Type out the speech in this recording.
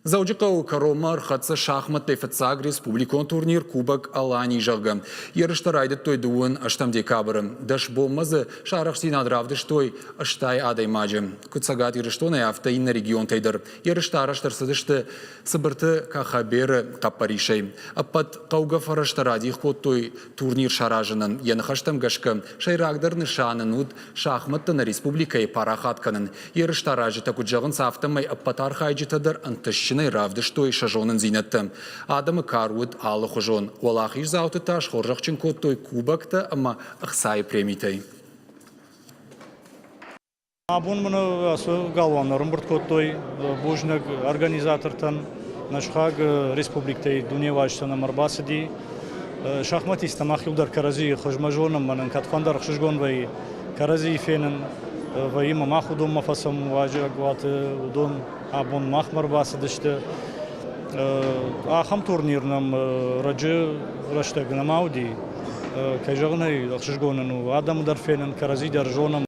Дзӕуджыхъӕуы кӕронмӕ ӕрхӕццӕ шахмӕттӕй фыццаг республикон турнир Кубок Алании, зӕгъгӕ. Ерыстӕ райдыдтой дыууын ӕстӕм декабры. 10 бонмӕ дзы сӕ арӕхстдзинад равдыстой 80 адӕймаджы. Куыд Цӕгат Ирыстонӕй, афтӕ иннӕ регионтӕй дӕр. Ерыстӕ арӕзт ӕрцыдысты Цыбырты Кахаберы хъӕппӕрисӕй. Ӕппӕт хъӕугӕ фӕрӕзтӕ радих кодтой турнир саразынӕн. Йӕ ныхӕстӕм гӕсгӕ, сӕйрагдӕр нысан ын уыд шахмӕттӕ нӕ республикӕйы парахат кӕнын. Ерыстӕ аразджытӕ куыд зӕгъынц, афтӕмӕй ӕппӕт архайджытӕ дӕр ӕнтыстджынӕй равдыстой сӕ зонындзинӕдтӕ. Адӕмы кар уыд алыхуызон. Уӕлахиздзауты та схорзӕхджын кодтой кубоктӕ ӕмӕ ӕхцайы премитӕй. Абон мын ацы галуан ӕрӕмбырд кодтой бузныг организатортӕн, нӕ сыхаг республиктӕй дунеуарзджытӕн ӕм ӕрбацыди. Шахматисттӕ мах иу дӕр кӕрӕдзийы хуызмӕ зонӕм, мӕнӕн кӕдфӕндӕр ӕхсызгон вӕййы кӕрӕдзийы фенын вӕййы ӕмӕ мах уыдонмӕ фӕцӕуӕм уазӕгуаты, уыдон абон махмӕ ӕрбацыдысты. Ахӕм турнир нӕм раджы рӕстӕг нӕма уыди. Кӕй зӕгъын ӕй, ӕхсызгон нын у, адӕмы дӕр фенын, кӕрӕдзи дӕр зонӕм.